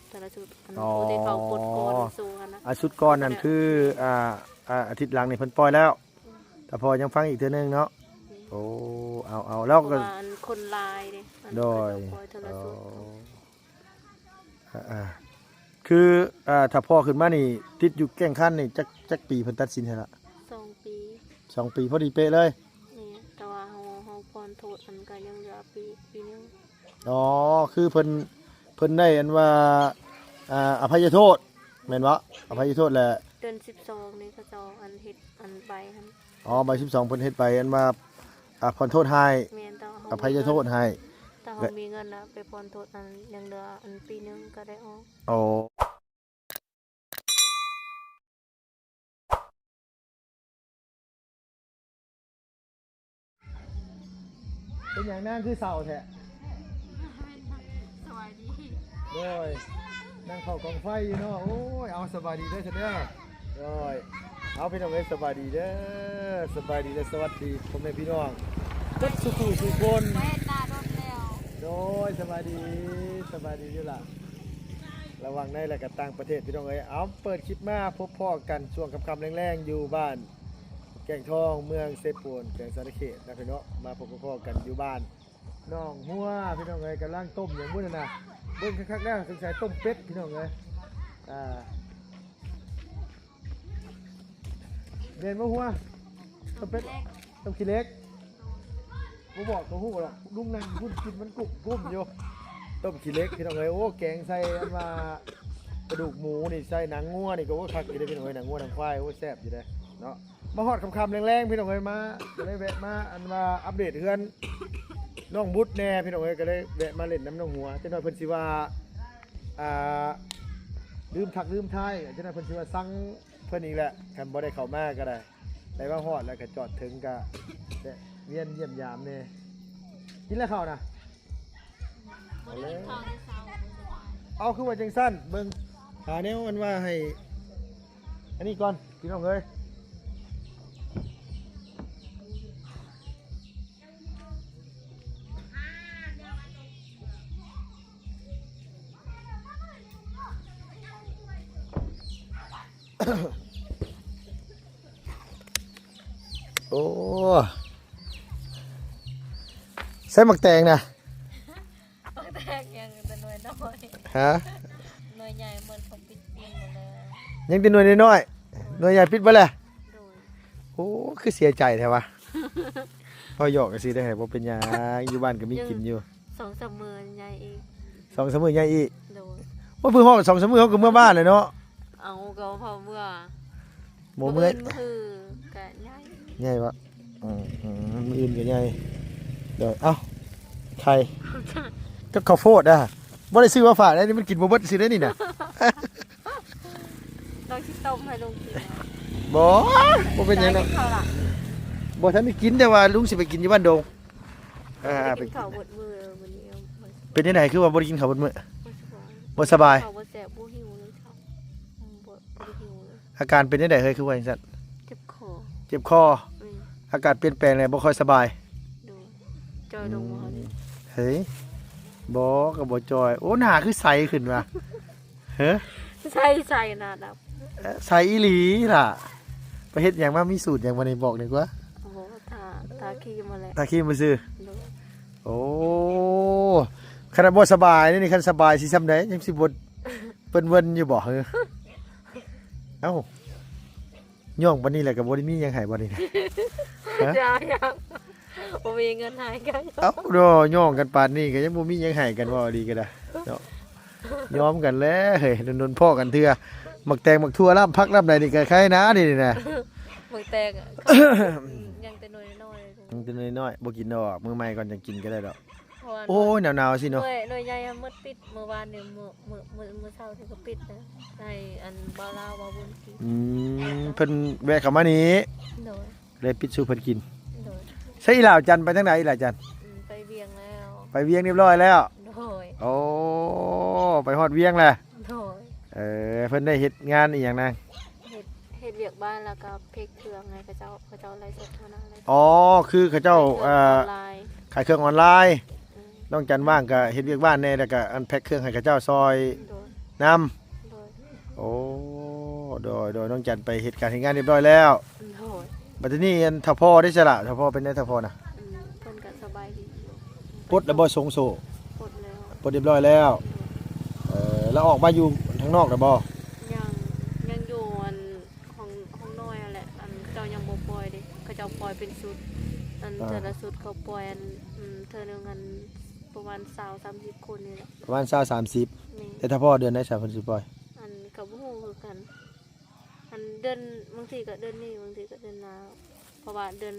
ແຕ່ລະຊຸດ ອັນ ອໍ ຜູ້ທີ່ເຂົາປົດກ່ອນໂຊຫັ້ນນະ ອາ ຊຸດກ່ອນນັ້ນຄື ອາ ອາ ອາທິດຫຼັງນີ້ເພິ່ນປ່ອຍແລ້ວ. ອືມ ຖ້າພໍຍັງຟັງອີກເທື່ອໜຶ່ງເນາະ. ອືມ ໂອ້ ເອົາໆ ແລ້ວກໍ ເພາະວ່າອັນຄົນຫຼາຍເດ້ ອັນ ໂດຍ ເຂົາເຈົ້າປ່ອຍເທື່ອລະຊຸດ. ອໍ ອາໆ ຄື ອາ ຖ້າພໍຂຶ້ນມານີ້ ຕິດຢູ່ແກ່ງຄັນນີ້ ຈັກ ຈັກປີເພິ່ນຕັດສິນໃຫ້ລະ? ສອງປີ. ສອງປີ ພໍດີເປະເລີຍ. ແມ່ນ ແຕ່ວ່າເຮົາ ເຮົາຜ່ອນໂທດ ມັນກໍຍັງເຫຼືອປີ ປີໜຶ່ງ. ອໍ ຄືເພິ່ນ ເພິ່ນໄດ້ອັນວ່າ ອາ ອະໄພຍະໂທດແມ່ນບໍ່? ອະໄພຍະໂທດແຫຼະ. ເດືອນສິບສອງນີ້ເຂົາເຈົ້າອັນເຮັດອັນໃບຫັ້ນ. ອໍ ໃບສິບສອງ ເພິ່ນເຮັດໃບອັນວ່າ ອາ ຜ່ອນໂທດໃຫ້. ແມ່ນ ແຕ່ວ່າເຮົາ ອະໄພຍະໂທດໃຫ້ ແຕ່ເຮົາມີເງິນນະ ໄປຜ່ອນໂທດນັ້ນ ຍັງເຫຼືອອັນປີໜຶ່ງກໍໄດ້ອອກ. ອໍ ເປັນຫຍັງນາງຄືເສົ້າແທ້? ສະບາຍດີ. ໂດຍ ນັ່ງເຝົ້າກອງໄຟຢູ່ເນາະ. ໂອ້ຍ ເອົາ ສະບາຍດີເດີຊັ້ນເດີ. ໂດຍ ເອົາ ພີ່ນ້ອງເອີຍ ສະບາຍດີເດີ ສະບາຍດີ ແລະ ສະຫວັດດີພໍ່ແມ່ພີ່ນ້ອງເບິດສູ່ຜູ້ສູ່ຄົນ. ບໍ່ເຫັນໜ້າດົນແລ້ວ. ໂດຍ ສະບາຍດີ ສະບາຍດີຢູ່ລະ ລະຫວ່າງໃນ ແລະ ກະຕ່າງປະເທດ ພີ່ນ້ອງເອີຍ. ເອົາ ເປີດຄລິບມາພົບພໍ້ກັນຊ່ວງຄ່ຳໆແລງໆ ຢູ່ບ້ານແກ້ງທອງ ເມືອງເຊໂປນ ແຂວງສະຫວັນນະເຂດນະພີ່ນ້ອງ. ມາພົບພໍ້ກັນຢູ່ບ້ານໜອງຫົວ ພີ່ນ້ອງເອີຍ. ກຳລັງຕົ້ມຫຍັງບຸນັ້ນນະ ເບິ່ງຄັກໆແລ້ວ ສົງໄສຕົ້ມເປັດ ພີ່ນ້ອງເອີຍ. ອ່າ ແມ່ນບໍ່ຫົວ? ຕົ້ມເປັດ ຕົ້ມຂີ້ເຫຼັກ. ບໍ່ບອກກໍຮູ້ດອກ ລຸງນັ່ງພຸ້ນກິນມັນກຸ້ມກຸ້ມຢູ່. ຕົ້ມຂີ້ເຫຼັກ ພີ່ນ້ອງເອີຍ. ໂອ້ ແກງໃສ່ອັນວ່າກະດູກໝູນີ້ ໃສ່ໜັງງົວນີ້ກໍ ໂອ້ ຄັກຢູ່ເດ້ ພີ່ນ້ອງເອີຍ. ໜັງງົວໜັງຄວາຍ ໂອ້ ແຊບຢູ່ເດ້ເນາະ. ມາຮອດຄ່ຳໆແລງໆ ພີ່ນ້ອງເອີຍ ມາ ກໍເລີຍແວະມາ ອັນວ່າອັບເດດເຮືອນນ້ອງບຸດແດ່ ພີ່ນ້ອງເອີຍ. ກໍເລີຍແວະມາຫຼິ້ນນຳນ້ອງຫົວ ຈັກໜ້ອຍເພິ່ນຊິວ່າ ອ່າ ລືມທັກລືມທາຍ ຈັກໜ້ອຍເພິ່ນຊິວ່າຊັງ ເພິ່ນອີກແຫຼະ. ຄັນບໍ່ໄດ້ເຂົ້າມາກໍໄດ້ ໄດ້ມາຮອດແລ້ວກໍຈອດເຖິງ ກໍແວະວຽນຢ້ຽມຢາມແດ່. ກິນແລ້ວເຂົ້ານະ? ບໍ່ໄດ້ກິນເຂົ້າແຕ່ເຊົ້າ ບໍ່ສະບາຍ. ເອົາ ຄືວ່າຈັ່ງຊັ້ນ ເບິ່ງ ຫາແນວອັນວ່າໃຫ້ ອັນນີ້ກ່ອນ ພີ່ນ້ອງເອີຍ. ໂອ້ ໃສ່ໝາກແຕງນະ? ໝາກແຕງຍັງແຕ່ໜ່ວຍນ້ອຍ. ຮະ? ໜ່ວຍໃຫຍ່ໝົດ ເຂົາປິດປີໝົດແລ້ວ. ຍັງແຕ່ໜ່ວຍນ້ອຍໆ ໜ່ວຍໃຫຍ່ປິດເບິດແລ້ວ. ໂດຍ. ໂອ້ ຄືເສຍໃຈແທ້ວະ. ເວົ້າຫຍອກຊື່ໆເດ້ ບໍ່ເປັນຫຍັງ ຢູ່ບ້ານກໍມີກິນຢູ່. ສອງສາມມື້ໃຫຍ່ອີກ. ສອງສາມມື້ໃຫຍ່ອີກ. ໂດຍ. ໂອ້ຍ ເພິ່ນຮອດສອງສາມມື້ ເຮົາກໍເມືອບ້ານແລ້ວເນາະ. ເອົາ ກໍເພາະເມືອ ບໍ່ເມືອ ມື້ອື່ນ ມື້ຄືກະໃຫຍ່ ໃຫຍ່ບໍ່? ອືມ ອືມ ມື້ອື່ນກໍໃຫຍ່. ໂດຍ. ເອົ້າ ໄຂ່ກັບເຂົ້າໂພດອະ ບໍ່ໄດ້ຊື້ມາຝາກເດ້ ນີ້ມັນກິນບໍ່ເບິດຊື່ເດ້ນີ້ນະ. ລອງຊິຕົ້ມໃຫ້ລຸງກິນ. ບໍ່ ບໍ່ເປັນຫຍັງດອກ. ກິນເຂົ້າລະ? ບໍ່ທັນໄດ້ກິນ ແຕ່ວ່າລຸງຊິໄປກິນຢູ່ບ້ານດົງ. ອ່າ ໄປກິນເຂົ້າເບິດມື້ມື້ນີ້. ເປັນຈັ່ງໃດ ຄືວ່າບໍ່ໄດ້ກິນເຂົ້າເບິດມື້? ບໍ່ສະບາຍ ບໍ່ສະບາຍ. ເຂົ້າບໍ່ແຊບ ບໍ່ຫິວເລີຍເຂົ້າ ອືມ ບໍ່ ບໍ່ໄດ້ຫິວເລີຍ. ອາການເປັນຈັ່ງໃດເຮີ້ຍ ຄືວ່າຈັ່ງຊັ້ນ? ເຈັບຄໍ ເຈັບຄໍ. ອືມ ອາກາດປ່ຽນແປງແລ້ວ ບໍ່ຄ່ອຍສະບາຍ. ໂດຍ. ຈ່ອຍລົງບໍ່? ອືມ ເຮີ້ຍ ບໍ່ ກໍບໍ່ຈ່ອຍ. ໂອ້ ໜ້າຄືໃສຂຶ້ນວະ? ເຮີ້ຍ ໃສ ໃສ ໜ້າດຳ. ເອີ ໃສອີ່ຫຼີລະ. ໄປເຮັດຫຍັງມາ? ມີສູດຫຍັງມານີ້? ບອກໜ່ອຍກວ່າ. ໂອ້ ທາ ທາຄຣີມຫັ້ນແຫຼະ. ທາຄຣີມຊື່ໆ. ໂດຍ. ໂອ້ ຂະໜາດບໍ່ສະບາຍນີ້ ຄັນສະບາຍຊິຊ່ຳໃດ ຍັງຊິບໍ່ເວີນຢູ່ບໍ່? ເອີ ເອົ້າ ຍ່ອງປານນີ້ແຫຼະ ກໍບໍ່ໄດ້ມີຫຍັງໃຫ້ບໍ່ນີ້ນະ? ຮະ? ຢ່າ ຢ່າ ບໍ່ມີເງິນໃຫ້ກັນ. ເອົ້າ ເນາະ ຍ່ອງກັນປານນີ້ກໍຍັງບໍ່ມີຫຍັງໃຫ້ກັນ ເວົ້າອີ່ຫຼີກໍໄດ້ເນາະ. ຍອມກັນແຫຼະເຮີ້ຍ ດົນໆພໍ້ກັນເທື່ອ. ໝາກແຕງໝາກຖົ່ວລຳຜັກລຳໃດນີ້ກໍໄຄນະ ນີ້ນະ. ໝາກແຕງ ອືມ ຍັງແຕ່ໜ່ວຍນ້ອຍ ຍັງແຕ່ໜ່ວຍນ້ອຍ ບໍ່ກິນດອກ ມື້ໃໝ່ກ່ອນຈັ່ງກິນກໍໄດ້ດອກ. ໂອ້ຍ ໜາວໆຊິເນາະ. ໜ່ວຍ ໜ່ວຍໃຫຍ່ໝົດປິດ ມື້ວານນີ້ ມື້ ມື້ ມື້ ມື້ເຊົ້ານີ້ກໍປິດນະ ໃຫ້ອັນບ່າວລາວບ່າວບຸນກິນ. ອືມ ເພິ່ນແວະເຂົ້າມານີ້. ໂດຍ. ເລີຍປິດສູ່ເພິ່ນກິນ. ໂດຍ. ໃສອີ່ຫຼ້າຈັນ ໄປທາງໃດອີ່ຫຼ້າຈັນ? ອືມ ໄປວຽງແລ້ວ ໄປວຽງຮຽບຮ້ອຍແລ້ວ. ໂດຍ. ໂອ້ ໄປຮອດວຽງແລ້ວ. ໂດຍ. ເອີ ເພິ່ນໄດ້ເຮັດງານອີ່ຫຍັງນາງ? ເຮັດ ເຮັດວຽກບ້ານ ແລ້ວກໍເພັກເຄື່ອງໃຫ້ເຂົາເຈົ້າ ເຂົາເຈົ້າໄລຟ໌ສົດຫັ້ນນະ. ອໍ ຄືເຂົາເຈົ້າ ຂາຍເຄື່ອງອອນລາຍ. ເອີ ຂາຍເຄື່ອງອອນລາຍ. ອືມ ນ້ອງຈັນວ່າງກໍເຮັດວຽກບ້ານແດ່ ແລ້ວກໍອັນແພັກເຄື່ອງໃຫ້ເຂົາເຈົ້າຊ່ອຍ ໂດຍ ນຳ. ໂດຍ ໂອ້ ໂດຍ ໂດຍ ນ້ອງຈັນໄປເຮັດການເຮັດງານຮຽບຮ້ອຍແລ້ວ. ໂດຍ ບັດທີນີ້ອັນຖ້າພໍ່ໄດ້ສະລະ ຖ້າພໍ່ເປັນໄດ້ ຖ້າພໍ່ນະ? ອືມ ເພິ່ນກໍສະບາຍດີຢູ່. ປົດແລ້ວບໍ່? ໂສ້ງໂສ້ ປົດແລ້ວ ປົດຮຽບຮ້ອຍແລ້ວ. ໂດຍ ເອີ ແລ້ວອອກມາຢູ່ທາງນອກແລ້ວບໍ່? ຍັງ ຍັງຢູ່ອັນ ຫ້ອງ ຫ້ອງນ້ອຍຫັ້ນແຫຼະ ອັນເຈົ້າຍັງບໍ່ປ່ອຍເດ້ ເຂົາເຈົ້າປ່ອຍເປັນຊຸດ ອັນ ອ່າ ເທື່ອລະຊຸດ ເຂົາປ່ອຍອັນ ອືມ ເທື່ອໜຶ່ງອັນປະມານຊາວສາມສິບຄົນນີ້ແຫຼະ ປະມານຊາວສາມສິບ. ແມ່ນ ແຕ່ຖ້າພໍເດືອນໃດຊະເພິ່ນຊິປ່ອຍ? ອັນກໍບໍ່ຮູ້ຄືກັນ ອັນເດືອນ ບາງທີກໍເດືອນນີ້ ບາງທີກໍເດືອນໜ້າ ເພາະວ່າເດືອນ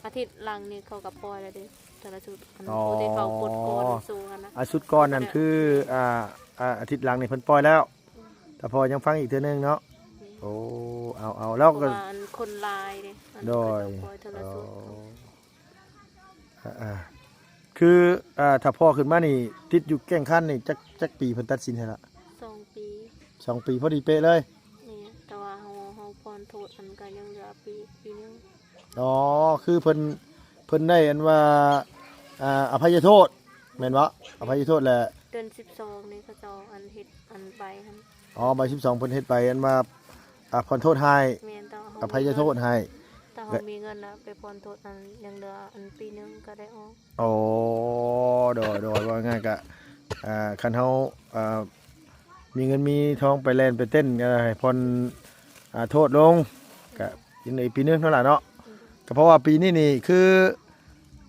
ອາທິດຫຼັງນີ້ເຂົາກໍປ່ອຍແລ້ວເດ້ ແຕ່ລະຊຸດ ອັນ ອໍ ຜູ້ທີ່ເຂົາປົດກ່ອນໂຊຫັ້ນນະ ອາ ຊຸດກ່ອນນັ້ນຄື ອາ ອາ ອາທິດຫຼັງນີ້ເພິ່ນປ່ອຍແລ້ວ. ຖ້າພໍຍັງຟັງອີກເທື່ອໜຶ່ງເນາະ. ໂອ້ ເອົາໆ ແລ້ວກໍ ເພາະວ່າອັນຄົນຫຼາຍເດ້ ອັນ ໂດຍ ເຂົາເຈົ້າປ່ອຍເທື່ອລະຊຸດ. ອໍ ອ່າໆ ຄື ອ່າ ຖ້າພໍຂຶ້ນມານີ້ ຕິດຢູ່ແກ້ງຄັນນີ້ ຈັກ ຈັກປີເພິ່ນຕັດສິນໃຫ້ລະ? ສອງປີ ສອງປີ ພໍດີເປະເລີຍ. ແມ່ນ ແຕ່ວ່າເຮົາ ເຮົາຜ່ອນໂທດ ມັນກໍຍັງເຫຼືອປີ ປີໜຶ່ງ. ອໍ ຄືເພິ່ນ ເພິ່ນໄດ້ອັນວ່າ ອ່າ ອະໄພຍະໂທດແມ່ນບໍ່? ອະໄພຍະໂທດແຫຼະ ເດືອນສິບສອງນີ້ເຂົາເຈົ້າອັນເຮັດອັນໃບຫັ້ນ. ອໍ ໃບສິບສອງເພິ່ນເຮັດໃບອັນວ່າ ອ່າ ຜ່ອນໂທດໃຫ້ ແມ່ນ ແຕ່ວ່າເຮົາ ອະໄພຍະໂທດໃຫ້ ແຕ່ເຮົາມີເງິນນະ ໄປຜ່ອນໂທດນັ້ນ ຍັງເຫຼືອອັນປີໜຶ່ງກໍໄດ້ອອກ. ອໍ ໂດຍ ໂດຍ ເວົ້າງ່າຍໆ ກະ ອ່າ ຄັນເຮົາ ອ່າ ມີເງິນມີທອງໄປແລ່ນໄປເຕັ້ນ ກໍໃຫ້ຜ່ອນ ອ່າ ໂທດລົງ ກະຍັງເຫຼືອອີກປີໜຶ່ງເນາະຫຼາເນາະ. ກໍເພາະວ່າປີນີ້ນີ້ຄື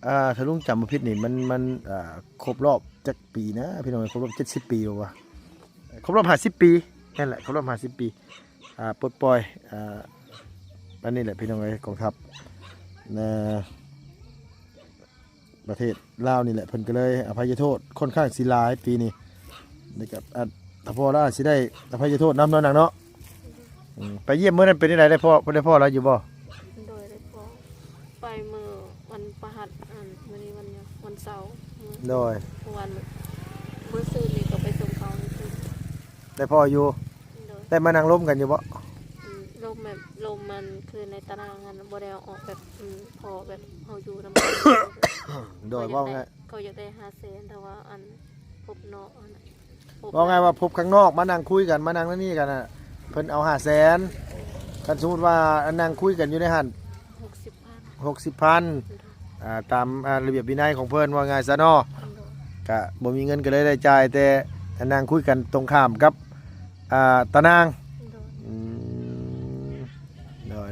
ອ່າ ຖ້າລຸງຈຳບໍ່ຜິດນີ້ ມັນ ມັນ ອ່າ ຄົບລອບຈັກປີນະພີ່ນ້ອງ ຄົບລອບເຈັດສິບປີບໍ່ວະ? ຄົບລອບຫ້າສິບປີ ນັ້ນແຫຼະ ຄົບລອບຫ້າສິບປີ ອ່າ ປົດປ່ອຍ ອ່າ ອັນນີ້ແຫຼະພີ່ນ້ອງເອີຍ ກອງທັບ ອ່າ ປະເທດລາວນີ້ແຫຼະ ເພິ່ນກໍເລີຍອະໄພຍະໂທດຂ້ອນຂ້າງຊິຫຼາຍປີນີ້ ແລ້ວກໍ ອ່າ ຖ້າພໍລາວອາດຊິໄດ້ອະໄພຍະໂທດນຳເນາະນາງເນາະ. ອືມ ໄປຢ້ຽມມື້ນັ້ນເປັນຈັ່ງໃດ ໄດ້ພໍ້ ໄດ້ພໍ້ລາວຢູ່ບໍ່? ໂດຍ ໄດ້ພໍ້ ໄປມື້ວັນພະຫັດ ອັນ ມື້ນີ້ວັນຫຍັງ ວັນເສົາ ມື້ ໂດຍ ມື້ວານ ມື້ຊືນນີ້ກໍໄປສົ່ງເຂົາ ໄດ້ພໍ້ຢູ່. ໂດຍ ໄດ້ມານັ່ງລົມກັນຢູ່ບໍ່? ອືມ ລົມແບບ ລົມມັນຄືໃນຕາລາງຫັ້ນ ບໍ່ໄດ້ເອົາອອກແບບ ອືມ ພໍແບບເຮົາຢູ່ນຳກັນ. ໂດຍ ເວົ້າງ່າຍ ເຂົາຢາກໄດ້ຫ້າແສນ ແຕ່ວ່າອັນພົບເນາະ ອັນ ພົບ ເວົ້າງ່າຍວ່າພົບຂ້າງນອກ ມານັ່ງຄຸຍກັນ ມານັ່ງໃນນີ້ກັນນະ ເພິ່ນເອົາຫ້າແສນ. ຄັນສົມມຸດວ່າອັນນັ່ງຄຸຍກັນຢູ່ໃນຫັ້ນ ຫົກສິບພັນ ຫົກສິບພັນ ໂດຍ ອ່າ ຕາມ ອ່າ ລະບຽບວິໄນຂອງເພິ່ນ ເວົ້າງ່າຍຊະເນາະ. ໂດຍ ກະບໍ່ມີເງິນກໍເລີຍໄດ້ຈ່າຍແຕ່ອັນນັ່ງຄຸຍກັນຕົງຂ້າມກັບ ອ່າ ຕານາງ. ໂດຍ ອືມ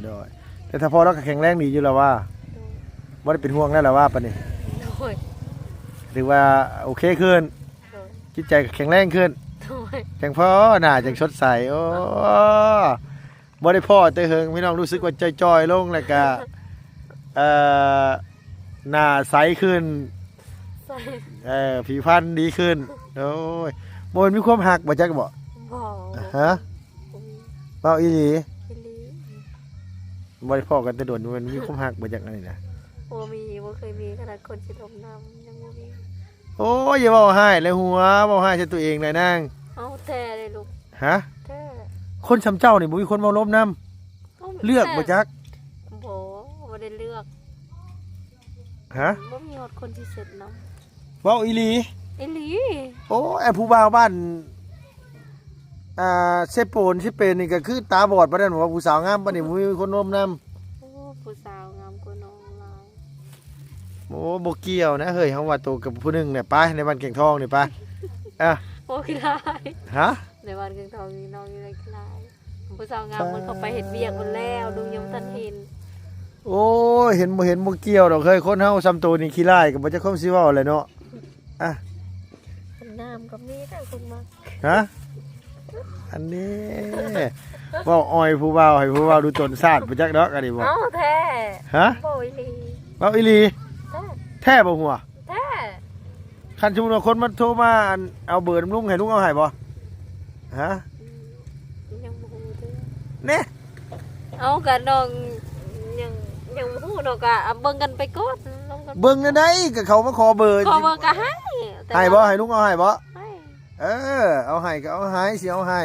ໂດຍໆ ແຕ່ຖ້າພໍລາວກໍແຂງແຮງດີຢູ່ລະວ່າ. ໂດຍ ບໍ່ໄດ້ເປັນຫ່ວງແລ້ວລະວ່າປານນີ້. ໂດຍ ຖືວ່າໂອເຄຂຶ້ນ. ໂດຍ ຈິດໃຈກໍແຂງແຮງຂຶ້ນ. ໂດຍ ຈັ່ງພໍໜ້າຈັ່ງສົດໃສ. ໂອ້ ບໍ່ໄດ້ພໍ້ແຕ່ເຫິງ ພີ່ນ້ອງ ຮູ້ສຶກວ່າຈ່ອຍໆລົງ ແລ້ວກະ ເອີ ໜ້າໃສຂຶ້ນ ໃສ ເອີ ຜິວພັນດີຂຶ້ນ. ໂອ້ຍ ບໍ່ແມ່ນມີຄວາມຮັກບໍ່ຈັກບໍ່? ບໍ່ ຮະ? ບໍ່ມີ ເວົ້າອີ່ຫຼີ? ອີ່ຫຼີ ບໍ່ໄດ້ພໍ້ກັນແຕ່ດົນ ບໍ່ແມ່ນມີຄວາມຮັກບໍ່ຈັກອັນນີ້ນະ? ບໍ່ມີ ບໍ່ເຄີຍມີ ຂະໜາດຄົນຊິລົມນຳຍັງບໍ່ມີ. ໂອ້ຍ ຢ່າເວົ້າຮ້າຍເລີຍຫົວ ເວົ້າຮ້າຍໃສ່ຕົວເອງແຫຼະນາງ. ເອົາແທ້ເດ້ລູກ. ຮະ? ແທ້ ຄົນສ່ຳເຈົ້ານີ້ບໍ່ມີຄົນເວົ້າລົມນຳ. ເອົາ ເລືອກ ແທ້ ບໍ່ຈັກ. ບໍ່ ບໍ່ໄດ້ເລືອກ. ຮະ? ບໍ່ມີຮອດຄົນຊິເຊັດນຳ. ເວົ້າອີ່ຫຼີ? ອີ່ຫຼີ. ໂອ້ຍ ຜູ້ບ່າວບ້ານ ອ່າ ເຊໂປນ ເຊເປນນີ້ກໍຄືຕາບອດປານນັ້ນ ວ່າຜູ້ສາວງາມປານນີ້ບໍ່ມີຄົນລົມນຳ. ໂອ້ ຜູ້ສາວງາມກວ່ານ້ອງຫຼາຍ. ໂອ້ ບໍ່ກ່ຽວນະເຮີ້ຍ ເຮົາວ່າໂຕກັບຜູ້ໜຶ່ງນະ ໄປໃນບ້ານແກ້ງທອງນີ້ໄປ. ເອີ ໂອ້ ຂີ້ລ້າຍ. ຮະ? ໃນບ້ານແກ້ງທອງນີ້ນ້ອງນີ້ລະຂີ້ລ້າຍ. ຜູ້ສາວງາມເພິ່ນເຂົ້າໄປເຮັດວຽກໝົດແລ້ວ ລຸງຍັງບໍ່ທັນເຫັນ. ໂອ້ຍ ເຫັນບໍ່ເຫັນບໍ່ກ່ຽວດອກເຮີ້ຍ ຄົນເຮົາຊ່ຳໂຕນີ້ຂີ້ລ້າຍກໍບໍ່ຈັກຄວາມຊິເວົ້າແຫຼະເນາະ. ອ່ະ ຄົນງາມກໍມີແຕ່ຄົນມັກ. ຮະ? ອັນນີ້ ເວົ້າອ່ອຍຜູ້ບ່າວ ໃຫ້ຜູ້ບ່າວດູຕົນຊາດບໍ່ຈັກດອກອັນນີ້ບໍ່. ເອົາແທ້. ຮະ? ບໍ່ ອີ່ຫຼີ. ເວົ້າອີ່ຫຼີ? ແທ້ ແທ້ບໍ່ຫົວ? ແທ້. ຄັນສົມມຸດວ່າຄົນມາໂທມາ ອັນ ເອົາເບີນຳລຸງ ໃຫ້ລຸງເອົາໃຫ້ບໍ່? ຮະ? ອືມ ຍັງບໍ່ຮູ້ເທື່ອ. ແນ່ ເອົາ ກະນ້ອງຍັງ ຍັງບໍ່ຮູ້ເນາະ ກະເບິ່ງກັນໄປກ່ອນ ເບິ່ງກັນ. ເບິ່ງແນວໃດ ກະເຂົາມາຂໍເບີ ຂໍເບີກະໃຫ້. ໃຫ້ບໍ່? ໃຫ້ລຸງເອົາໃຫ້ບໍ່? ໃຫ້. ເອີ ເອົາໃຫ້ກໍເອົາໃຫ້ ຊິເອົາໃຫ້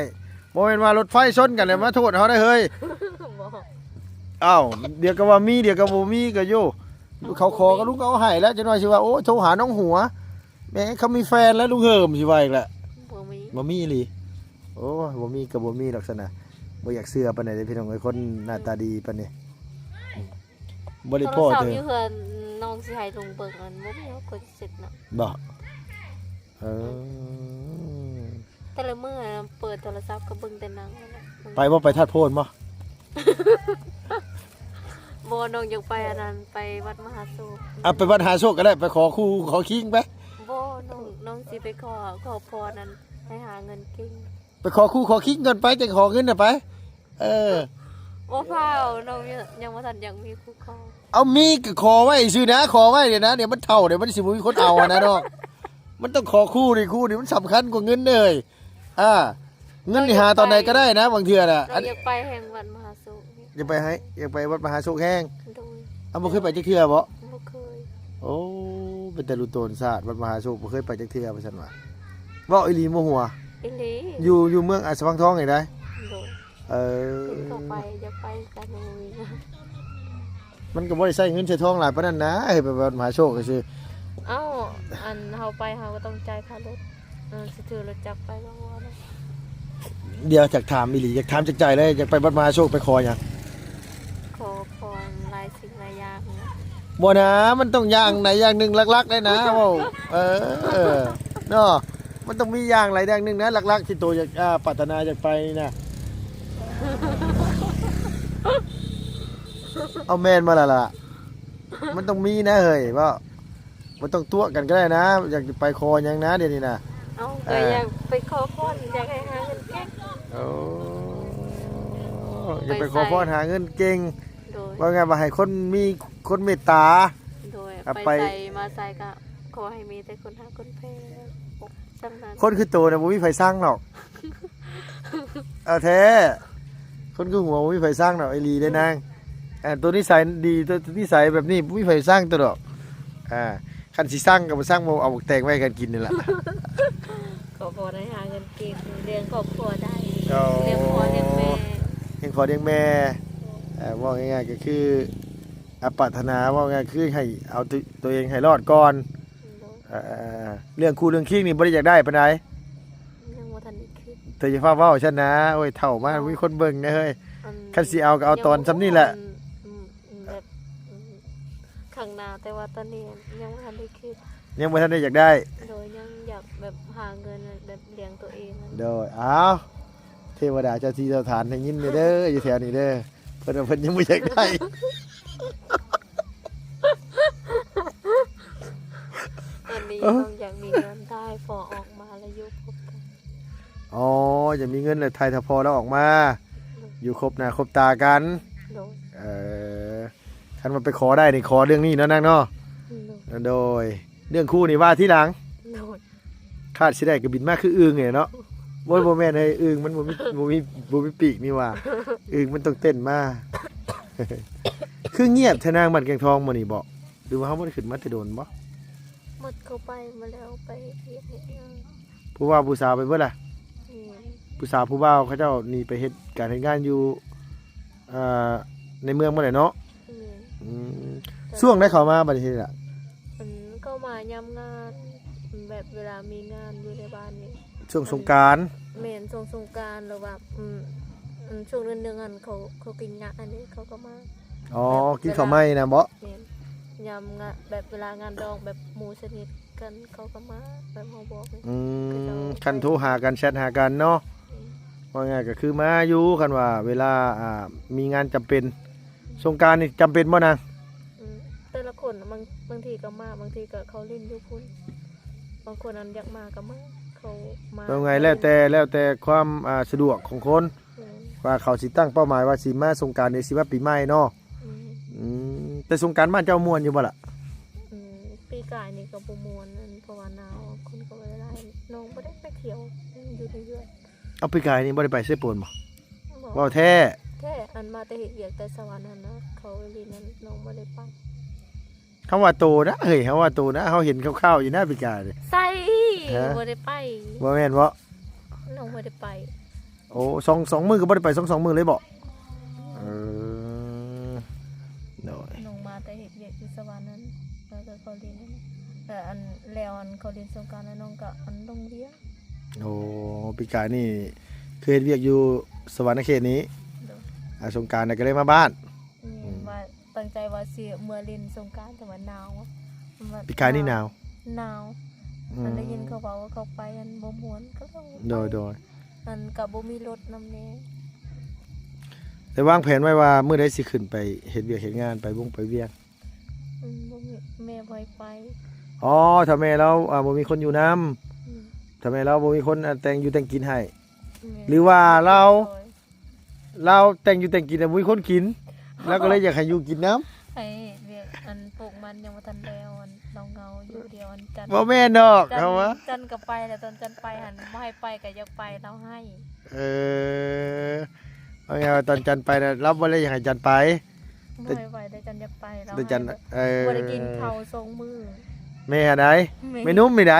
ບໍ່ແມ່ນວ່າລົດໄຟຊົນກັນແລ້ວມາໂທດເຮົາໄດ້ເຮີ້ຍ. ບໍ່. ອ້າວ ດຽວກໍວ່າມີ ດຽວກໍບໍ່ມີກໍຢູ່. ເຂົາຂໍກໍລຸງກໍເອົາໃຫ້ແລ້ວ ຈັກໜ່ອຍຊິວ່າ ໂອ້ຍ ໂທຫານ້ອງຫົວ. ແມ່ເຂົາມີແຟນແລ້ວ ລຸງເຫີມຊິວ່າອີກລະ. ບໍ່ມີ ບໍ່ມີອີ່ຫຼີ. ໂອ້ຍ ບໍ່ມີກໍບໍ່ມີດອກຊັ້ນນະ. ບໍ່ຢາກເຊື່ອປານໃດເດ້ພີ່ນ້ອງເອີຍ ຄົນໜ້າຕາດີປານນີ້. ບໍ່ໄດ້ພໍ້ເທື່ອ. ໂທລະສັບຢູ່ເຮືອນນ້ອງຊິໃຫ້ລຸງເບິ່ງ ອັນບໍ່ມີຄົນເຊັດເນາະ. ບໍ່? ເອີ ແຕ່ລະມື້ເປີດໂທລະສັບກໍເບິ່ງແຕ່ໜັງນັ້ນແຫຼະ. ໄປບໍ່? ໄປທາດໂພນບໍ່? ບໍ່ ນ້ອງຢາກໄປອັນນັ້ນ ໄປວັດມະຫາໂຊກ. ອ່ະ ໄປວັດມະຫາໂຊກກໍໄດ້ ໄປຂໍຄູ່ຂໍຄິງໄປ. ບໍ່ ນ້ອງ ນ້ອງຊິໄປຂໍ ຂໍພອນນັ້ນ ໃຫ້ຫາເງິນເກັ່ງ. ໄປຂໍຄູ່ຂໍຄິງກ່ອນໄປ ຈັ່ງຂໍເງິນນະໄປ. ເອີ ບໍ່ພາວ ນ້ອງຍັງ ຍັງບໍ່ທັນຢາກມີຄູ່ຄອງ. ເອົາ ມີກໍຂໍໄວ້ຊື່ນະ ຂໍໄວ້ນີ້ນະ ດຽວມັນເຖົ້າ ດຽວມັນຊິບໍ່ມີຄົນເອົາຫັ້ນນະນ້ອງ. ມັນຕ້ອງຂໍຄູ່ນີ້ ຄູ່ນີ້ມັນສຳຄັນກວ່າເງິນເດີ. ອ່າ ເງິນນີ້ຫາຕອນໃດກໍໄດ້ນະ ບາງເທື່ອນະ. ເຮົາຢາກໄປແຮ່ງວັດມະຫາໂຊກ. ຢາກໄປໃຫ້ ຢາກໄປວັດມະຫາໂຊກແຮ່ງ. ໂດຍ. ເອົາ ບໍ່ເຄີຍໄປຈັກເທື່ອບໍ? ບໍ່ເຄີຍ. ໂອ້ ເປັນຕາລຸໂຕນຊາດ ວັດມະຫາໂຊກບໍ່ເຄີຍໄປຈັກເທື່ອ ວ່າຊັ້ນວ່າ. ເວົ້າອີ່ຫຼີບໍ່ຫົວ? ອີ່ຫຼີ. ຢູ່ ຢູ່ເມືອງອາດສະພັງທອງນີ້ໃດ໋. ໂດຍ. ເອີ ເພິ່ນກໍໄປ ຢາກໄປກັນ. ມັນກໍບໍ່ໄດ້ໃຊ້ເງິນໃຊ້ທອງຫຼາຍປານນັ້ນນະ ເຮັດແບບມະຫາໂຊກຊື່. ເອົ້າ ອັນເຮົາໄປເຮົາກໍຕ້ອງຈ່າຍຄ່າລົດ. ເອີ ຊິຖືລົດຈັກໄປກໍບໍ່ໄດ້. ດຽວ ຢາກຖາມອີ່ຫຼີ ຢາກຖາມຈາກໃຈເລີຍ ຢາກໄປວັດມະຫາໂຊກໄປຂໍຫຍັງ? ຂໍພອນຫຼາຍສິ່ງຫຼາຍຢ່າງ. ບໍ່ນະ ມັນຕ້ອງຢ່າງໃດຢ່າງໜຶ່ງຫຼັກໆ ໄດ້ນະ ເວົ້າ. ເອີ ເນາະ ມັນຕ້ອງມີຢ່າງໃດຢ່າງໜຶ່ງນະ ຫຼັກໆ ທີ່ໂຕຢາກ ອ່າ ປາດຖະໜາຢາກໄປນີ້ນະ. ເອົາ ແມ່ນບໍ່ລະລະ? ມັນຕ້ອງມີນະເຮີ້ຍ ເວົ້າ. ບໍ່ຕ້ອງຕົວະກັນກໍໄດ້ນະ ຢາກໄປຂໍຫຍັງນະດຽວນີ້ນະ. ເອົ້າ ເອີ ກໍຢາກໄປຂໍພອນ ຢາກໃຫ້ຫາເງິນເກັ່ງ. ໂອ້ ຢາກໄປຂໍພອນຫາເງິນເກັ່ງ. ໂດຍ. ເວົ້າງ່າຍວ່າໃຫ້ຄົນມີ ຄົນເມດຕາ. ໂດຍ. ໄປໃສມາໃສກໍຂໍໃຫ້ມີແຕ່ຄົນຮັກຄົນແພງ ສ່ຳນັ້ນ. ຄົນຄືໂຕນະບໍ່ມີໃຜຊັງດອກ. ເອົາແທ້ ຄົນຄືຫົວບໍ່ມີໃຜຊັງດອກ ອີ່ຫຼີເດ້ນາງ. ເອີ ໂຕນິໄສດີ ໂຕນິໄສແບບນີ້ບໍ່ມີໃຜຊັງໂຕດອກ. ອ່າ ຄັນຊິຊັງກໍບໍ່ຊັງ ບໍ່ເອົາບັກແຕງໄວ້ໃຫ້ກັນກິນນີ້ລະ. ກໍພໍໄດ້ຫາເງິນເກັ່ງ ລ້ຽງຄອບຄົວໄດ້. ໂອ້ ລ້ຽງພໍ່ລ້ຽງແມ່ ລ້ຽງພໍ່ລ້ຽງແມ່. ເອີ ເວົ້າງ່າຍໆ ກໍຄື ອາ ປາດຖະໜາ ເວົ້າງ່າຍຄືໃຫ້ເອົາໂຕ ໂຕເອງໃຫ້ລອດກ່ອນ. ໂດຍ. ເອີ ເລື່ອງຄູ່ເລື່ອງຄີງນີ້ບໍ່ໄດ້ຢາກໄດ້ປານໃດ? ຍັງບໍ່ທັນໄດ້ຄິດ. ເຈົ້າຢ່າຟ້າວເວົ້າຊັ້ນນະ ໂອ້ຍ ເຖົ້າມາ ເອົ້າ ບໍ່ມີຄົນເບິ່ງເດ້ເຮີ້ຍ. ຄັນຊິເອົາກໍເອົາຕອນສ່ຳນີ້ແຫຼະ. ອືມ ອືມ ແບບ ອືມ ຂ້າງໜ້າ ແຕ່ວ່າຕອນນີ້ຍັງບໍ່ທັນໄດ້ຄິດ ຍັງບໍ່ທັນໄດ້ຢາກໄດ້. ໂດຍ. ຍັງຢາກແບບຫາເງິນແບບລ້ຽງໂຕເອງ. ໂດຍ. ອ້າວ ເທວະດາເຈົ້າທີ່ເຈົ້າທານໄດ້ຍິນເດີ ຢູ່ແຖວນີ້ເດີ ເພິ່ນວ່າເພິ່ນຍັງບໍ່ຢາກໄດ້. ຕອນນີ້ ເອີ ນ້ອງຢາກມີເງິນ ຖ້າໃຫ້ພໍ່ອອກມາແລ້ວຢູ່ພົບກັນ. ອໍ ຢາກມີເງິນແລ້ວ ຖ້າໃຫ້ພໍ່ລາວອອກມາ ໂດຍ ຢູ່ຄົບໜ້າຄົບຕາກັນ. ໂດຍ. ເອີ ຄັນວ່າໄປຂໍໄດ້ນີ້ ຂໍເລື່ອງນີ້ເນາະນາງເນາະ. ໂດຍ. ໂດຍ. ເລື່ອງຄູ່ນີ້ວ່າທີຫຼັງ. ໂດຍ. ຄາດຊິໄດ້ກໍບິນມາຄືອຶ່ງນີ້ເນາະ. ໂອ້ຍ ບໍ່ແມ່ນເຮີ້ຍ ອຶ່ງມັນບໍ່ມີ ບໍ່ມີ ບໍ່ມີປີກນີ້ຫວ່າ ອຶ່ງມັນຕ້ອງເຕັ້ນມາ. ຄືງຽບແທ້ນາງ ບ້ານແກງທອງມື້ນີ້ບໍ ຫຼືວ່າເຮົາບໍ່ໄດ້ຂຶ້ນມາແຕ່ດົນບໍ? ໝົດເຂົາໄປໝົດແລ້ວ ໄປເຮັດວຽກເຮັດງານ. ຜູ້ບ່າວຜູ້ສາວໄປເບິດລະ? ແມ່ນ. ຜູ້ສາວຜູ້ບ່າວເຂົາເຈົ້າໜີໄປເຮັດການເຮັດງານຢູ່ ອ່າ ໃນເມືອງໝົດແຫຼະເນາະ? ແມ່ນ. ອືມ ຊ່ວງໃດເຂົ້າມາບັດນີ້ລະ? ອັນ ເຂົ້າມາຍາມງານ ແບບເວລາມີງານຢູ່ໃນບ້ານນີ້ ຊ່ວງສົງການ. ແມ່ນ ຊ່ວງສົງການ ຫຼືວ່າ ອືມ ອັນ ຊ່ວງເດືອນໜຶ່ງຫັ້ນ ເຂົາ ເຂົາກິນງານອັນນີ້ ເຂົາກໍມາ. ອໍ ແບບ ກິນເຂົ້າໃໝ່ນະບໍ? ແມ່ນ. ຍາມງານ ແບບເວລາງານດອງ ແບບໝູ່ສະໜິດກັນ ເຂົາກໍມາ ແບບເຮົາບອກ. ອືມ ເຂົາເຈົ້າ ຄັນໂທຫາກັນ ແຊັດຫາກັນເນາະ. ແມ່ນ. ວ່າງ່າຍກໍຄືມາຢູ່ ຄັນວ່າເວລາ ອ່າ ມີງານຈຳເປັນ. ສົງການນີ້ຈຳເປັນບໍ່ນາງ? ອືມ ແຕ່ລະຄົນ ບາງ ບາງທີກໍມາ ບາງທີກໍເຂົາຫຼິ້ນຢູ່ພຸ້ນ. ບາງຄົນອັນຢາກມາກໍມາ ເຂົາມາ. ເວົ້າງ່າຍ ແລ້ວແຕ່ ແລ້ວແຕ່ຄວາມ ອ່າ ສະດວກຂອງຄົນ. ແມ່ນ. ວ່າເຂົາຊິຕັ້ງເປົ້າໝາຍວ່າຊິມາສົງການ ຫຼືຊິມາປີໃໝ່ເນາະ. ແມ່ນ. ອືມ ແຕ່ສົງການບ້ານເຈົ້າມ່ວນຢູ່ບໍ່ລະ? ອືມ ປີກາຍນີ້ກໍບໍ່ມ່ວນ ອັນ ເພາະວ່າໜາວ ຄົນກໍບໍ່ໄດ້ຫຼາຍ ນ້ອງບໍ່ໄດ້ໄປທ່ຽວ ຢູ່ແຕ່ເຮືອນ. ເອົາ ປີກາຍນີ້ບໍ່ໄດ້ໄປເຊໂປນບໍ່? ບໍ່. ເວົ້າແທ້? ແທ້. ອັນມາແຕ່ເຮັດວຽກແຕ່ສະຫວັນຫັ້ນນະ ເຂົາອີ່ຫຼີນັ້ນ ນ້ອງບໍ່ໄດ້ໄປ. ເຮົາວ່າໂຕນະເຮີ້ຍ ເຮົາວ່າໂຕນະ ເຮົາເຫັນຄ່າວໆຢູ່ນະປີກາຍນີ້. ໃສ? ຮະ? ບໍ່ໄດ້ໄປ. ບໍ່ແມ່ນບໍ? ນ້ອງບໍ່ໄດ້ໄປ. ໂອ້ ສອງ ສອງມື້ກໍບໍ່ໄດ້ໄປ ສອງ ສອງມື້ເລີຍບໍ? ເອີ ໂດຍ. ນ້ອງມາແຕ່ເຮັດວຽກຢູ່ສະຫວັນນັ້ນ ແລ້ວກໍເຂົາຫຼິ້ນນັ້ນ. ກໍອັນ ແລ້ວອັນ ເຂົາຫຼິ້ນສົງການແລ້ວ ນ້ອງກໍອັນ ລົງວຽກ. ໂອ້ ປີກາຍນີ້ຄືເຮັດວຽກຢູ່ສະຫວັນນະເຂດນີ້ ໂດຍ ອ່າ ສົງການແລ້ວກໍເລີຍມາບ້ານ. ແມ່ນ ອືມ ວ່າຕັ້ງໃຈວ່າຊິເມືອຫຼິ້ນສົງການ ແຕ່ວ່າໜາວ ປີກາຍນີ້ໜາວ ໜາວ ອືມ ອັນໄດ້ຍິນເຂົາເວົ້າວ່າເຂົາໄປອັນບໍ່ມ່ວນ ກໍເລີຍບໍ່ໄປ. ໂດຍ ໂດຍ ອັນກໍບໍ່ມີລົດນຳແດ່. ໄດ້ວາງແຜນໄວ້ວ່າມື້ໃດຊິຂຶ້ນໄປເຮັດວຽກເຮັດງານ ໄປວົງໄປວຽງ? ອືມ ບໍ່ມີ ແມ່ບໍ່ໃຫ້ໄປ. ອໍ ຖ້າແມ່ລາວ ອ່າ ບໍ່ມີຄົນຢູ່ນຳ ອືມ ຖ້າແມ່ລາວບໍ່ມີຄົນ ອ່າ ແຕ່ງຢູ່ແຕ່ງກິນໃຫ້ ແມ່ນ ຫຼືວ່າລາວ ໂດຍ ລາວແຕ່ງຢູ່ແຕ່ງກິນແຕ່ບໍ່ມີຄົນກິນ ລາວກໍເລີຍຢາກໃຫ້ຢູ່ກິນນຳ ໃຫ້ວຽກອັນປູກມັນຍັງບໍ່ທັນແລ້ວ ອັນເຫງົາໆ ຢູ່ຜູ້ດຽວ ອັນຈັນ ບໍ່ແມ່ນດອກ ຈັນ ເຮົາວ່າ ຈັນກໍໄປແລ້ວ ຕອນຈັນໄປຫັ້ນ ບໍ່ໃຫ້ໄປກໍຢາກໄປ ລາວໃຫ້. ເອີ ເອົາງ່າຍວ່າຕອນຈັນໄປນະ ລາວບໍ່ໄດ້ຢາກໃຫ້ຈັນໄປ ບໍ່ໃຫ້ໄປ ແຕ່ຈັນຢາກໄປ ລາວ ແຕ່ຈັນ ໃຫ້ ເອີ ບໍ່ໄດ້ກິນເຂົ້າສອງມື້. ແມ່ໃດ ແມ່ ແມ່ນຸ່ມນີ້ໃດ.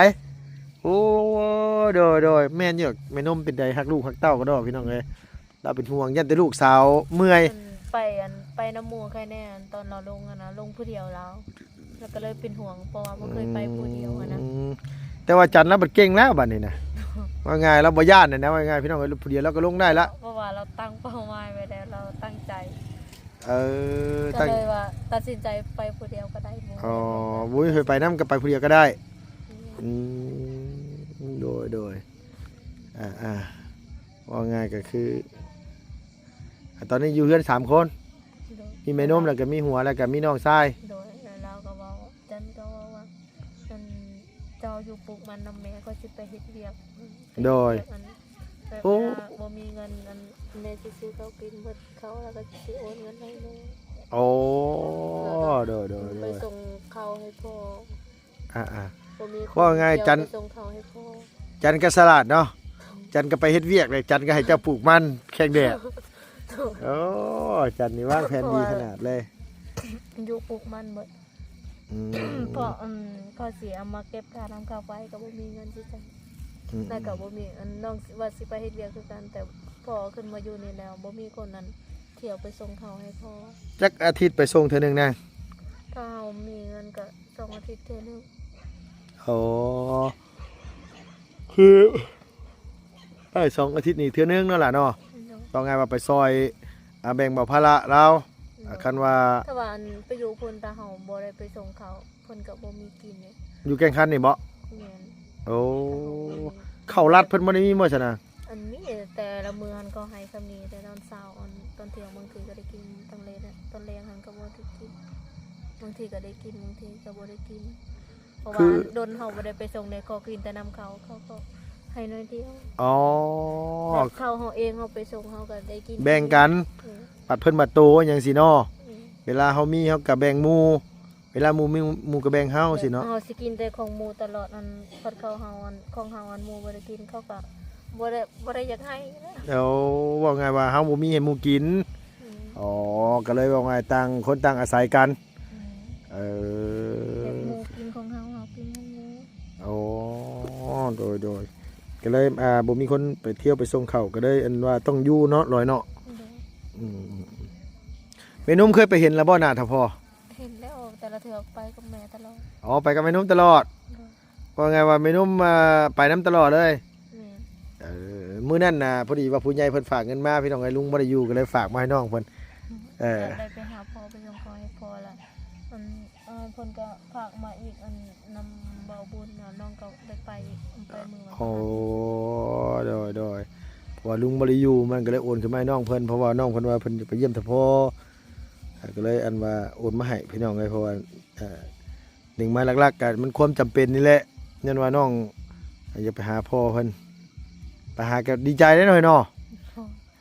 ໂອ້ ໂດຍໆ ແມ່ນຢູ່ ແມ່ນຸ່ມເປັນໃດ ຮັກລູກຮັກເຕົ້າກະດອກ ພີ່ນ້ອງເອີຍ. ລາວເປັນຫ່ວງ ຢ້ານແຕ່ລູກສາວເມື່ອຍ. ອັນໄປ ອັນໄປນຳໝູ່ໃຄແນ່ ອັນຕອນລາວລົງຫັ້ນນະ ລົງຜູ້ດຽວລາວ ລາວກໍເລີຍເປັນຫ່ວງ ເພາະວ່າບໍ່ເຄີຍໄປຜູ້ດຽວຫັ້ນນະ. ອືມ ແຕ່ວ່າຈັນລາວບັດເກັ່ງແລ້ວບັດນີ້ນະ ວ່າງ່າຍລາວບໍ່ຢ້ານນະ ວ່າງ່າຍ ພີ່ນ້ອງເອີຍ ຜູ້ດຽວລາວກໍລົງໄດ້ລະ ເພາະວ່າລາວຕັ້ງເປົ້າໝາຍໄວ້ແລ້ວ ລາວຕັ້ງໃຈ. ເອີ ກໍເລີຍວ່າຕັດສິນໃຈໄປຜູ້ດຽວກໍໄດ້. ອໍ ບໍ່ມີໃຜໄປນຳ ກໍໄປຜູ້ດຽວກໍໄດ້. ອືມ ອືມ ໂດຍໆ ອ່າໆ ເວົ້າງ່າຍກໍຄື ອ່າ ຕອນນີ້ຢູ່ເຮືອນສາມຄົນ ໂດຍ ມີແມ່ນົມ ແລ້ວກໍມີຫົວ ແລ້ວກໍມີນ້ອງຊາຍ. ໂດຍ ແລ້ວລາວກໍເວົ້າ ຈັນກໍເວົ້າວ່າ ອັນ ເຈົ້າຢູ່ປູກມັນນຳແມ່ ຂ້ອຍຊິໄປເຮັດວຽກ. ໂດຍ ແບບ ໂອ້ ເວລາບໍ່ມີເງິນ ອັນ ແມ່ຊິຊື້ເຂົ້າກິນ ເບິດເຂົ້າ ແລ້ວກໍຊິໂອນເງິນໃຫ້ແມ່. ໂອ້ ໂດຍໆໆ ໄປສົ່ງເຂົ້າໃຫ້ພໍ່. ອ່າໆ ບໍ່ມີຄົນ ເວົ້າງ່າຍ ຈັນ ໄປສົ່ງເຂົ້າໃຫ້ພໍ່. ຈັນກໍສະຫຼາດເນາະ ຈັນກໍໄປເຮັດວຽກເລີຍ ຈັນກໍໃຫ້ເຈົ້າປູກມັນແຂ່ງແດດ. ໂອ້ ຈັນນີ້ວາງແຜນດີຂະໜາດເລີຍ ຢູ່ປູກມັນເບິດ. ອືມ ເພາະ ອືມ ເຂົາຊິເອົາມາເກັບຄ່ານ້ຳຄ່າໄຟ ກໍບໍ່ມີເງິນຄືກັນ. ອືມ ແລ້ວກໍບໍ່ມີ ອັນ ນ້ອງວ່າຊິໄປເຮັດວຽກຄືກັນ ແຕ່ພໍຂຶ້ນມາຢູ່ນີ້ແລ້ວ ບໍ່ມີຄົນ ອັນ ທ່ຽວໄປສົ່ງເຂົ້າໃຫ້ພໍ່. ຈັກອາທິດໄປສົ່ງເທື່ອໜຶ່ງນາງ? ຖ້າເຮົາມີເງິນກໍ ສອງອາທິດເທື່ອໜຶ່ງ. ອໍ ຄື ເອີ ສອງອາທິດນີ້ເທື່ອໜຶ່ງເນາະຫຼາເນາະ. ໂດຍ ເວົ້າງ່າຍວ່າໄປຊ່ອຍ ອ່າ ແບ່ງເບົາພາລະລາວ. ໂດຍ ອ່າ ຄັນວ່າ ຖ້າວ່າ ອັນ ໄປຢູ່ພຸ້ນ ຖ້າເຮົາບໍ່ໄດ້ໄປສົ່ງເຂົ້າ ເພິ່ນກໍບໍ່ມີກິນເດ້. ຢູ່ແກ່ງຄັນນີ້ບໍ? ແມ່ນ. ໂອ້ ເຂົ້າລັດເພິ່ນບໍ່ໄດ້ມີບໍຊັ້ນນະ? ອັນມີ ແຕ່ລະມື້ຫັ້ນເຂົາໃຫ້ສ່ຳນີ້ ແຕ່ຕອນເຊົ້າ ອັນ ຕອນທ່ຽງບາງທີກໍໄດ້ກິນ ຕອນແລງ ຕອນແລງຫັ້ນກໍບໍ່ໄດ້ກິນ ບາງທີກໍໄດ້ກິນ ບາງທີກໍບໍ່ໄດ້ກິນ ເພາະວ່າ ຄື ດົນເຮົາບໍ່ໄດ້ໄປສົ່ງເດ້ ຂໍກິນແຕ່ນຳເຂົາ ເຂົາກໍໃຫ້ໜ້ອຍດຽວ. ອໍ ແບບເຂົ້າເຮົາເອງ ເຮົາໄປສົ່ງເຮົາກໍໄດ້ກິນ ແບ່ງກັນ. ເອີ ບັດເພິ່ນບັດໂຕຫຍັງຊີ້ເນາະ. ເອີ ເວລາເຮົາມີເຮົາກໍແບ່ງໝູ່ ເວລາໝູ່ມີ ໝູ່ກໍແບ່ງເຮົາຊີ້ເນາະ. ເຮົາຊິກິນແຕ່ຂອງໝູ່ຕະຫຼອດ ອັນ ພັດເຂົ້າເຮົາ ອັນ ຂອງເຮົາ ອັນ ໝູ່ບໍ່ໄດ້ກິນ ເຂົາກໍບໍ່ໄດ້ ບໍ່ໄດ້ຢາກໃຫ້ນະ. ໂອ້ ເວົ້າງ່າຍວ່າເຮົາບໍ່ມີໃຫ້ໝູ່ກິນ. ອືມ ອໍ ກໍເລີຍເວົ້າງ່າຍຕ່າງຄົນຕ່າງອາໄສກັນ. ອືມ ເອີ ໃຫ້ໝູ່ກິນຂອງເຮົາ ເຮົາກິນຂອງໝູ່. ອໍ ໂດຍໆ ກໍເລີຍ ອ່າ ບໍ່ມີຄົນໄປທ່ຽວໄປສົ່ງເຂົ້າ ກໍເລີຍ ອັນວ່າຕ້ອງຢູ່ເນາະ ລອຍເນາະ. ໂດຍ ອືມ ແມ່ນົມເຄີຍໄປເຫັນແລ້ວບໍ່ໜ້າເຖົ້າພໍ່? ເຫັນແລ້ວ ແຕ່ລະເທື່ອໄປກັບແມ່ຕະຫຼອດ. ອໍ ໄປກັບແມ່ນົມຕະຫຼອດ. ໂດຍ ເວົ້າງ່າຍວ່າແມ່ນົມ ອ່າ ໄປນຳຕະຫຼອດເລີຍ. ແມ່ນ. ເອີ ມື້ນັ້ນນະ ພໍດີວ່າຜູ້ໃຫຍ່ເພິ່ນຝາກເງິນມາ ພີ່ນ້ອງເອີຍ ລຸງບໍ່ໄດ້ຢູ່ ກໍເລີຍຝາກມາໃຫ້ນ້ອງເພິ່ນ. ອືມ ເອີ ໄດ້ໄປຫາພໍ່ ໄປສົ່ງຂອງໃຫ້ພໍ່ລະ ອັນ ເອີ ເພິ່ນກໍຝາກມາອີກ ອັນ ນຳເບົາບຸນນະ ນ້ອງກໍໄດ້ໄປ ໄປມື້ວັນ. ໂອ້ ໂດຍໆ ເພາະວ່າລຸງບໍ່ໄດ້ຢູ່ ມັນກໍເລີຍໂອນຂຶ້ນມາໃຫ້ນ້ອງເພິ່ນ ເພາະວ່ານ້ອງເພິ່ນວ່າເພິ່ນຈະໄປຢ້ຽມເຖົ້າພໍ່ ກໍເລີຍ ອັນວ່າໂອນມາໃຫ້ ພີ່ນ້ອງເອີຍ ເພາະວ່າ ເອີ ໜຶ່ງມາຫຼັກໆ ກໍມັນຄວາມຈຳເປັນນີ້ແຫຼະ ຍ້ອນວ່ານ້ອງຢາກໄປຫາພໍ່ເພິ່ນ ໄປຫາກໍດີໃຈເດ້ນ້ອຍເນາະ.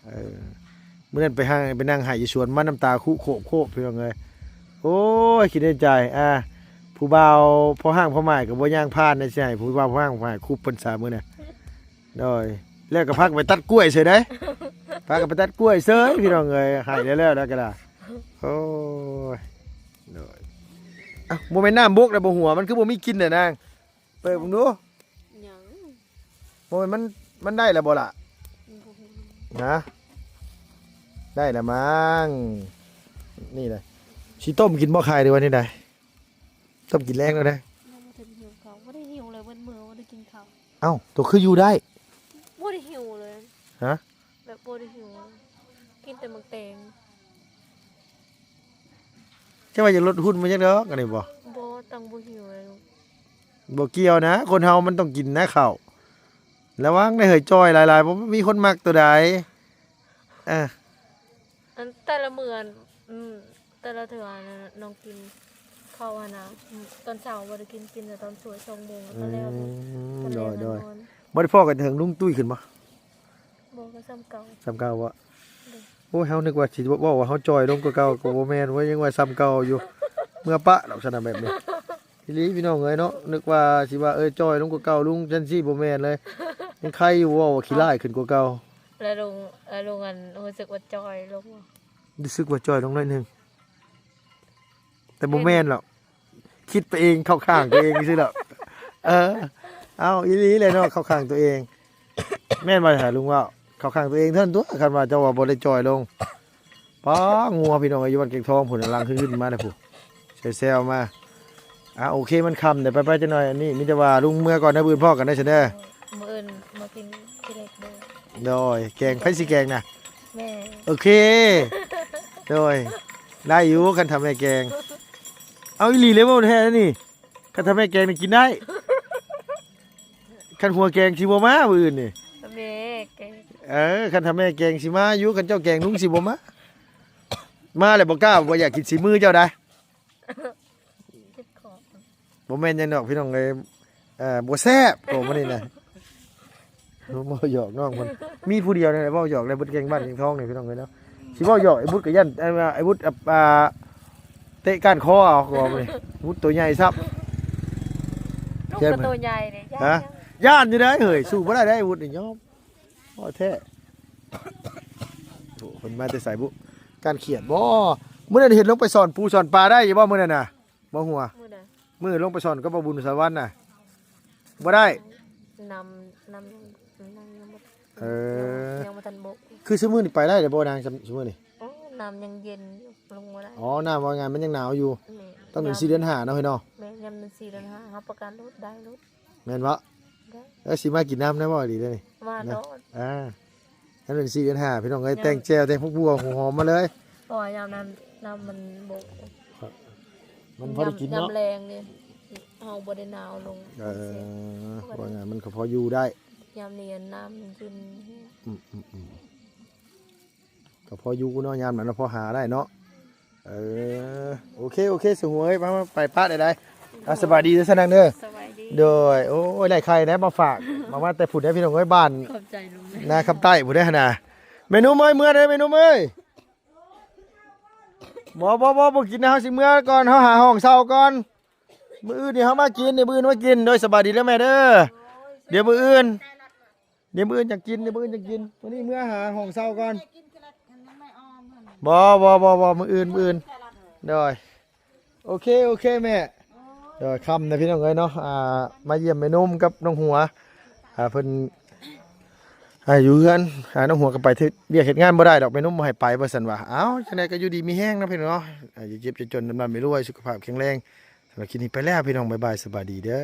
ເອີ ມື້ນັ້ນໄປຫາ ໄປນັ່ງໄຫ້ຢູ່ສວນ ມານ້ຳຕາຄຸໂຄກໆ ພີ່ນ້ອງເອີຍ. ໂອ້ຍ ຄິດໃນໃຈ ອ່າ ຜູ້ບ່າວພໍຮ່າງພໍໝ້າຍກໍບໍ່ຍ່າງຜ່ານ ຊິໃຫ້ຜູ້ບ່າວພໍຮ່າງພໍໝ້າຍຄຸບເພິ່ນຊະມື້ນັ້ນ. ໂດຍ ແລ້ວກໍພາກັນໄປຕັດກ້ວຍເສີຍເດ້ ພາກັນໄປຕັດກ້ວຍເສີຍ ພີ່ນ້ອງເອີຍ ໃຫ້ແລ້ວໆ ແລ້ວກໍໄດ້. ໂອ້ຍ ໂດຍ ເອົ້າ ບໍ່ແມ່ນນ້ຳບົກແລ້ວບໍ່ ຫົວມັນຄືບໍ່ມີກິນແຫຼະນາງ? ເປີດເບິ່ງດູ. ຍັງ ບໍ່ແມ່ນ ມັນ ມັນໄດ້ແລ້ວບໍ່ລະ? ບໍ່ຮູ້ ນະ ໄດ້ແລ້ວມັງ. ນີ້ແຫຼະ ຊິຕົ້ມກິນບໍ່ ໄຂ່ ຫຼືວ່າແນວໃດ? ຕົ້ມກິນແລງແລ້ວເດ້. ຍັງບໍ່ທັນຫິ ເອົ້າ ໂຕຄືຢູ່ໄດ້? ບໍ່ໄດ້ຫິວເລີຍ. ຮະ? ແບບບໍ່ໄດ້ຫິວ ກິນແຕ່ໝາກແຕງ. ເຈົ້າວ່າຢາກລົດຫຸ່ນມາຈັກດອກ ອັນນີ້ບໍ່? ບໍ່ ຕັງບໍ່ຫິວເລີຍ. ບໍ່ກ່ຽວນະ ຄົນເຮົາມັນຕ້ອງກິນນະເຂົ້າ. ລະວັງໄດ້ເຮີ້ຍ ຈ່ອຍຫຼາຍໆ ບໍ່ມີຄົນມັກໂຕໃດ. ເອີ ອັນແຕ່ລະມື້ ອັນ ອືມ ແຕ່ລະເທື່ອນະ ນ້ອງກິນເຂົ້າຫັ້ນນະ ອືມ ຕອນເຊົ້າບໍ່ໄດ້ກິນ ກິນແຕ່ຕອນສວຍສອງໂມງ ແລ້ວກໍແລ້ວ. ອືມ ຕອນແລງ ໂດຍ ນອນ. ບໍ່ໄດ້ພໍ້ກັນເຖິງລຸງຕຸ້ຍຂຶ້ນບໍ່? ບໍ່ ກໍສ່ຳເກົ່າ. ສ່ຳເກົ່າບໍ່? ໂດຍ. ໂອ້ຍ ເຮົານຶກວ່າຊິເວົ້າວ່າເຮົາຈ່ອຍລົງກວ່າເກົ່າ ກໍບໍ່ແມ່ນເວີ້ຍ ຍັງວ່າສ່ຳເກົ່າຢູ່. ເມືອປະດອກຊັ້ນນະແບບນີ້. ອີ່ຫຼີພີ່ນ້ອງເອີຍເນາະ ນຶກວ່າຊິວ່າ ເອີ ຈ່ອຍລົງກວ່າເກົ່າ ລຸງ ຊັ້ນຊີ້ບໍ່ແມ່ນເລີຍ. ຍັງໄຄຢູ່ ເວົ້າວ່າຂີ້ລ້າຍຂຶ້ນກວ່າເກົ່າ. ແລ້ວລຸງ ແລ້ວລຸງ ອັນ ຮູ້ສຶກວ່າຈ່ອຍລົງບໍ່? ຮູ້ສຶກວ່າຈ່ອຍລົງໜ້ອຍໜຶ່ງ ແຕ່ບໍ່ແມ່ນດອກ ຄິດໄປເອງ ເຂົ້າຂ້າງຕົວເອງຊື່ໆດອກ. ເອີ ເອົ້າ ອີ່ຫຼີແຫຼະເນາະ ເຂົ້າຂ້າງຕົວເອງ. ແມ່ນບໍ່ຫາລຸງເວົ້າ? ເຂົ້າຂ້າງຕົວເອງເທົ່ານັ້ນຕົວະ ຄັນວ່າເຈົ້າວ່າບໍ່ໄດ້ຈ່ອຍລົງ. ປ້າ ງົວພີ່ນ້ອງເອີຍ ຢູ່ບ້ານແກງທອງພຸ້ນ ຫຼັງຂຶ້ນມາແລ້ວພຸ້ນ ແຊວໆມາ. ອ່າ ໂອເຄ ມັນຄ່ຳແລ້ວ ໄປໆ ຈັກໜ້ອຍ. ອັນນີ້ມີແຕ່ວ່າລຸງເມືອກ່ອນເດີ ມື້ອື່ນພໍ້ກັນເດີຊັ້ນເດີ. ມື້ອື່ນມາກິນຂີ້ເຫຼັກເດີ. ໂດຍ ແກງ ໃຜຊິແກງນະ? ແມ່. ໂອເຄ ໂດຍ ໄດ້ຢູ່ ຄັນຖ້າແມ່ແກງ. ເອົາ ອີ່ຫຼີເລີຍ ເວົ້າແທ້ນີ້ ຄັນຖ້າແມ່ແກງນີ້ກິນໄດ້. ຄັນຜົວແກງຊິບໍ່ມາມື້ອື່ນນີ້. ແມ່ແກງ. ເອີ ຄັນຖ້າແມ່ແກງຊິມາຢູ່ ຄັນເຈົ້າແກງລຸງຊິບໍ່ມາ. ມາແລ້ວບໍ່ກ້າ ບໍ່ຢາກກິນສີມືເຈົ້າໃດ. ເຈັບຄໍ. ບໍ່ແມ່ນຫຍັງດອກພີ່ນ້ອງເອີຍ ເອີ ບໍ່ແຊບ ໂຕມື້ນີ້ນະ. ເວົ້າຫຍອກນ້ອງເພິ່ນ ມີຜູ້ດຽວນີ້ແຫຼະເວົ້າຫຍອກໄດ້ເບິດແກງບ້ານແກງທອງນີ້ພີ່ນ້ອງເອີຍເນາະ. ຊິເວົ້າຫຍອກໄອ້ບຸດກໍຢ້ານ ໄອ້ ໄອ້ບຸດ ອ່າ ເຕະກ້ານຄໍເອົາ ກໍວ່າມື້ນີ້ ບຸດໂຕໃຫຍ່ຊ້ຳ. ລູກກໍໂຕໃຫຍ່ເດ້. ຮະ? ຢ້ານຢູ່ໃດເຮີ້ຍ ສູ້ບໍ່ໄດ້ໃດ ບຸດນີ້ຍອມ. ບໍ່ແທ້. ໂອ້ ເພິ່ນມາແຕ່ໃສບຸ? ການຂຽດບໍ່? ມື້ນັ້ນເຫັນລົງໄປສອນປູສອນປາໄດ້ຢູ່ບໍ່ມື້ນັ້ນນະ? ບໍ່ຫົວ. ມື້ໃດ? ມື້ລົງໄປສອນກັບບໍ່ບຸນສະຫວັນນະ ບໍ່ໄດ້. ນ້ຳ ນ້ຳ ນ້ຳຍັງບໍ່ ເອີ ຍັງບໍ່ທັນບົກ. ຄືຊຸມື້ນີ້ໄປໄດ້ແລ້ວບໍ່ນາງ ຊຸ ຊຸມື້ນີ້? ໂອ້ ນ້ຳຍັງເຢັນຢູ່ ລົງບໍ່ໄດ້. ອໍ ນ້ຳວ່າງານມັນຍັງໜາວຢູ່. ແມ່ນ. ຕ້ອງເດືອນສີ່ເດືອນຫ້າເນາະ ເຮີ້ຍເນາະ. ແມ່ນ ຍາມເດືອນສີ່ເດືອນຫ້າ ຮັບປະກັນໂລດ ໄດ້ໂລດ. ແມ່ນບໍ່? ໄດ້. ເອີ ຊິມາກິນນ້ຳນະບໍ່ ອີ່ຫຼີເດ້ນີ້ ມາໂລດ. ອ່າ ຍາມເດືອນສີ່ເດືອນຫ້າ ພີ່ນ້ອງເອີຍ ແຕ່ງແຈ່ວ ແຕ່ງຜັກບົວ ຫົວຫອມມາເລີຍ. ເພາະວ່າຍາມນັ້ນນ້ຳມັນບົກ ມັນພໍໄດ້ກິນເນາະ. ຍາມແລງນີ້ເຮົາບໍ່ໄດ້ໜາວລົງ. ເອີ ວ່າງານມັນກໍພໍຢູ່ໄດ້. ຍາມນີ້ນ້ຳມັນເຢັນ. ອືມໆໆ ກໍພໍຢູ່ເນາະ ຍາມນັ້ນນະ ພໍຫາໄດ້ເນາະ. ເອີ ໂອເຄ ໂອເຄ ສະຫວຍ ໄປ ໄປປະໄດ້ໃດ. ອ່າ ສະບາຍດີເດີ ສະນັງເດີ. ສະບາຍດີ. ໂດຍ. ໂອ້ຍ ໄດ້ໄຂ່ແລ້ວມາຝາກ ມາ ມາແຕ່ພຸ້ນເດ້ພີ່ນ້ອງເອີຍ ບ້ານ ຂອບໃຈລຸງ ນາຄຳໃຕ້ພຸ້ນເດ້ຫັ້ນນະ. ແມ່ນຸ່ມເອີຍ ເມືອເດີແມ່ນຸ່ມເອີຍ. ບໍ່ ບໍ່ ບໍ່ ບໍ່ກິນນະ ເຮົາຊິເມືອກ່ອນ ເຮົາຫາຫ້ອງເຊົ່າກ່ອນ. ມື້ອື່ນນີ້ເຮົາມາກິນ ມື້ອື່ນມາກິນ. ໂດຍ ສະບາຍດີເດີແມ່ເດີ. ດຽວມື້ອື່ນ ດຽວມື້ອື່ນຈັ່ງກິນ ດຽວມື້ອື່ນຈັ່ງກິນ. ມື້ນີ້ເມືອຫາຫ້ອງເຊົ່າກ່ອນ. ບໍ່ ບໍ່ ບໍ່ ບໍ່ ມື້ອື່ນ ມື້ອື່ນ. ໂດຍ. ໂອເຄ ໂອເຄແມ່. ໂດຍ ຄ່ຳນະພີ່ນ້ອງເອີຍເນາະ ອ່າ ມາຢ້ຽມແມ່ນຸ່ມກັບນ້ອງຫົວ ອ່າ ເພິ່ນ ອ່າ ຢູ່ເຮືອນ. ອ່າ ນ້ອງຫົວກໍໄປເຮັດວຽກເຮັດງານບໍ່ໄດ້ດອກ ແມ່ນຸ່ມບໍ່ໃຫ້ໄປວ່າຊັ້ນວ່າ. ເອົ້າ ຈັ່ງໃດກໍຢູ່ດີມີແຮງເນາະພີ່ນ້ອງເນາະ ອ່າ ຢ່າເຈັບຢ່າຈົນ ລ່ຳໆລວຍໆ ສຸຂະພາບແຂງແຮງ. ສຳລັບຄລິບນີ້ໄປແລ້ວພີ່ນ້ອງ ບາຍບາຍ ສະບາຍດີເດີ.